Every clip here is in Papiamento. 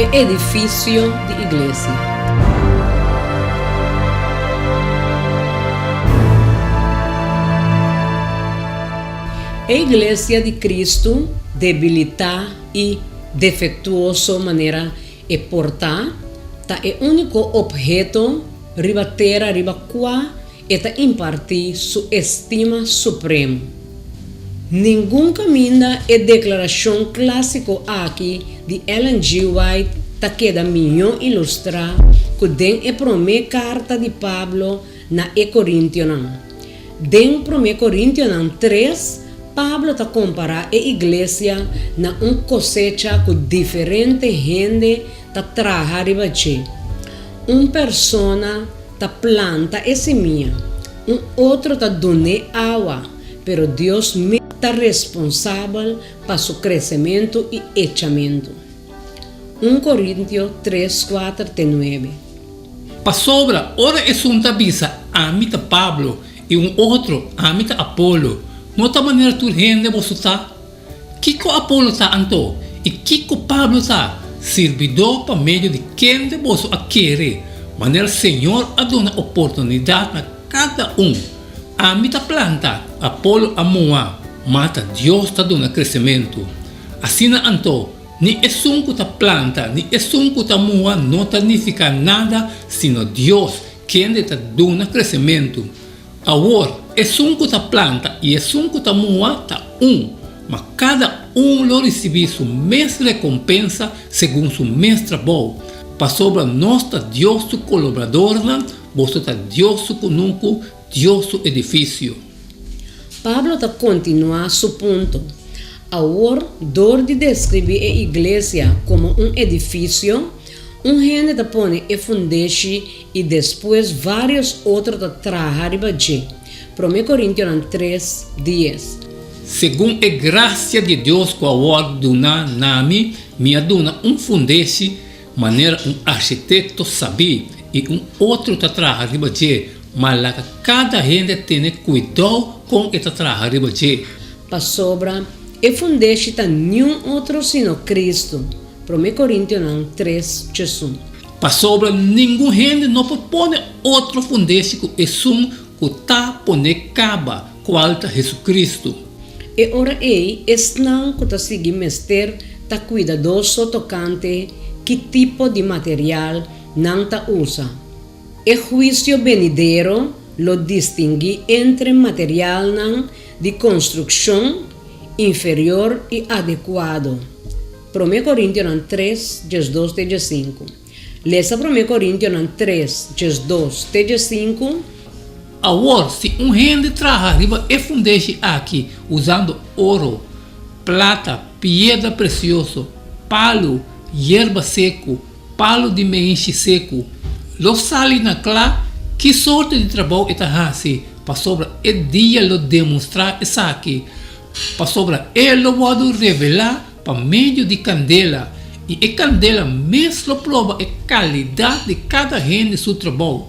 E edifisio di iglesia. E iglesia di Kristu debilitá i defektuoso manera e por ta, ta e úniko opheto riba tera riba kua e ta impartí su estima supremo. Ningun kaminda e deklarashon klásiko aki di Ellen G. White ta keda mihó ilustrá ku den e promé karta di Pablo na e Korintionan. Den Promé Korintionan tres, Pablo ta kompará e iglesia na un kosecha ku diferente hende ta traha riba dje. Un persona ta planta e simia, un otro ta dun'é awa, pero Dios mes ta responsabel pa su kresementu i echamentu. Un Korintio tres, kuater te nuebe. Pasobra ora esun ta bisa, Ami ta Pablo, i un otro, Ami ta Apolo, no ta manera tur hende boso ta? Kiko Apolo ta anto? I kiko Pablo ta? Sirbidó pa medio di kende boso a kere, manera Señor a duna oportunidat na kada un. Ami ta planta, Apolo a muha, ma ta Dios ta duna kresementu. Asina anto, ni esun ku ta planta ni esun ku ta muha no ta nifiká nada sino Dios, kende ta duna kresementu. Awor, esun ku ta planta i esun ku ta muha ta un, ma kada un lo risibí su mes rekompensa segun su mes trabou, pasobra nos ta Dios su kolobradornan, boso ta Dios su kunuku, Dios su edifisio. Pablo ta kontinuá su punto. Awor, dor di deskribí e iglesia komo un edifisio, un hende ta pone e fundeshi i despues vários otro ta traha riba dje. Promé Korintionan tres, dies. Segun e grasia di Dios ku a wòrdu duná na mi, mi a duna un fundeshi manera un arkitekto sabí, i un otro ta traha riba dje, ma laga kada hende tene kuidou kon e ta traha riba dje. Pasobra e fundeshi ta niun otro sino Kristu. Promé Korintionan tres, djesun. Pasobra ningun hende no por pone otro fundeshi ku esun ku ta pone kaba, kual ta Hesukristu. E ora ei esnan ku ta sigui mester ta kuidadoso tokante ki tipo di material nan ta usa. E huisio benidero lo distinguí entre materialnan di konstrukshon inferior i adekuado. Promé Korintionan tres, diesdos te diesinku. Lesa Promé Korintionan tres, diesdos te diesinku. Awor, si un hende traha riba e fundeshi aki usando oro, plata, piedra presioso, palu, yerba seku, palu di meishi seku, lo sali na kla ki sorte di trabou e ta hasi, pasobra e dia lo demostrá esaki. Pasobra e lo wòrdu revelá pa medio di kandela, i e kandela mes lo proba e kalidat di kada hende su trabou.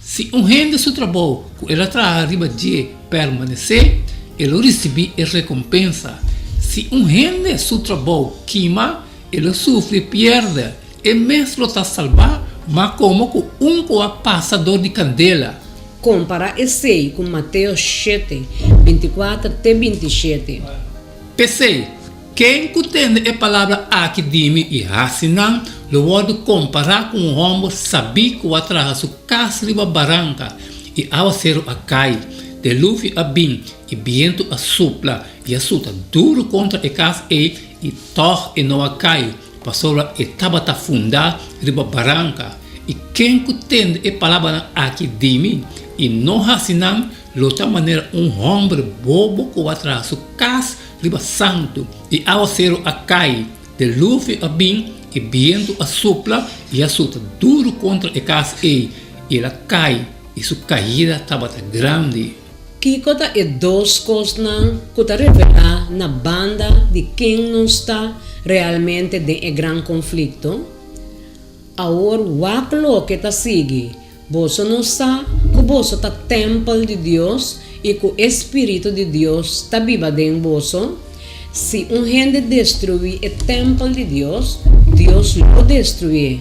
Si un hende su trabou ku el a traha riba dje permanesé, e lo risibí e rekompensa. Si un hende su trabou kima, e lo sufri pièrdè, e mes lo ta salbá, ma komo ku un ku a pasa dor di kandela. Kompará esei ku Mateo shete, bintikuater te bintishete. P'esei, ken ku tende e palabra aki di mi i hasi nan, lo wòrdu kompará ku un hòmber sabí ku a traha su kas riba baranka, i awaseru a kai, deluvio a bin, i bientu a supla i a suta duru kontra e kas ei, i tòg e no a kai, Pasobra e tabata fundá riba baranka, i ken ku tende e palabranan aki di mi i no hasi nan, lo ta manera un hòmber bobo ku a traha su kas riba santu, i awaseru a kai, deluvio a bin, i bientu a supla i a suta duru kontra e kas ei, i el a kai, i su kaida tabata grandi. Kiko ta e dos kosnan ku ta revelá na banda di ken nos ta realmente den e gran konflikto? Awor wak loke ta sigui, Boso no sa ku boso ta tèmpel di Dios i ku e spiritu di Dios ta biba den boso? Si un hende destruí e tèmpel di Dios, Dios lo destruyé,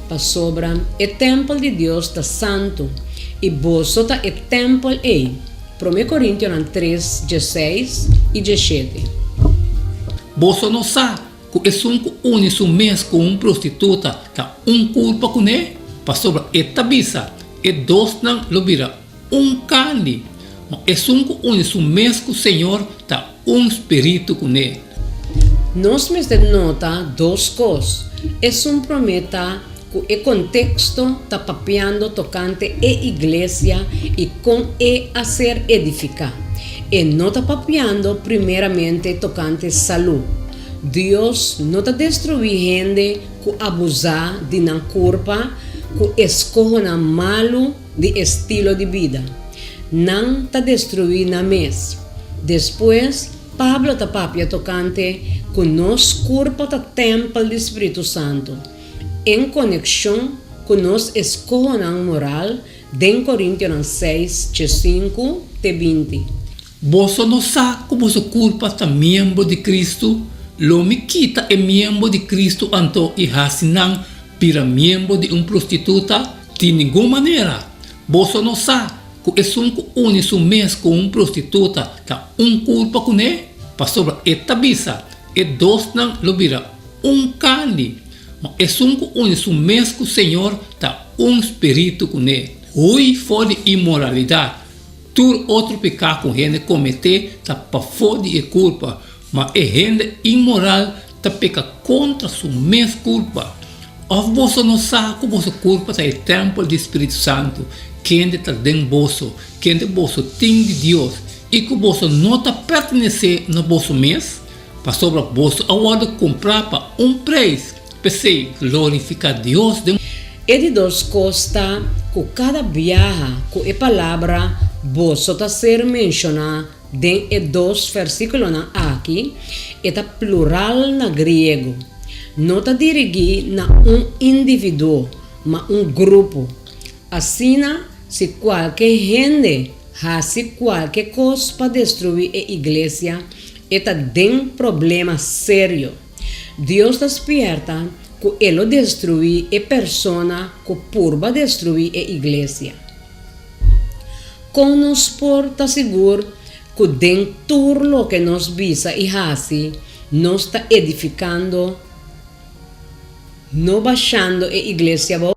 pasobra e tèmpel di Dios ta santu, i boso ta e tèmpel ei. Promé Korintionan 3, 16 i 17. Boso no sa ku esun ku uni su mes ku un prostituta ta un kurpa kuné? Pasobra e ta bisa, E dosnan lo bira un karni. Ma esun ku uni su mes ku Señor ta un spiritu kuné. Nos mester nota dos kos. Esun promé ta ku e konteksto ta papiando tokante e iglesia i kon e a ser edifiká. E no ta papiando primeramente tokante salú. Dios no ta destruí hende ku abusá di nan kurpa ku eskohonan malu di estilo di bida. Nan ta destruí nan mes. Despues, Pablo ta papia tokante ku nos kurpa ta tèmpel di spiritu santu, en konekshon ku nos eskohonan moral den Korintionan 6, 5 te 20. Boso no sa ku boso kurpa ta miembro di Kristu? Lo mi kita e miembro di Kristu anto i hasi nan bira miembro di un prostituta? Di ningun manera! Boso no sa ku esun ku uni su mes ku un prostituta ta un kurpa kuné? Pasobra e ta bisa, E dosnan lo bira un karni. Ma esun ku uni su mes ku Señor ta un spiritu kuné. Hui for di inmoralidat. Tur otro piká ku hende kometé ta pafó di e kurpa, ma e hende inmoral ta peka kontra su mes kurpa. Òf boso no sa ku boso kurpa ta e tèmpel di spiritu santu, kende ta den boso, kende boso tin di Dios, i ku boso no ta pertenesé na boso mes? Pasobra boso a wòrdu kumprá pa un preis, p'esei glorifiká Dios den. E di dos kos ta ku kada biaha ku e palabra boso ta ser menshoná den e dos versíkulonan aki, e ta plural na griego. No ta dirigí na un individuo, ma un grupo. Asina, si kualke hende hasi kualke kos pa destruí e iglesia, e ta den problema serio. Dios ta spierta ku e lo destruí e persona ku purba destruí e iglesia. Kon nos por ta sigur ku den tur loke nos bisa i hasi, nos ta edifikando, no bashando e iglesia abou?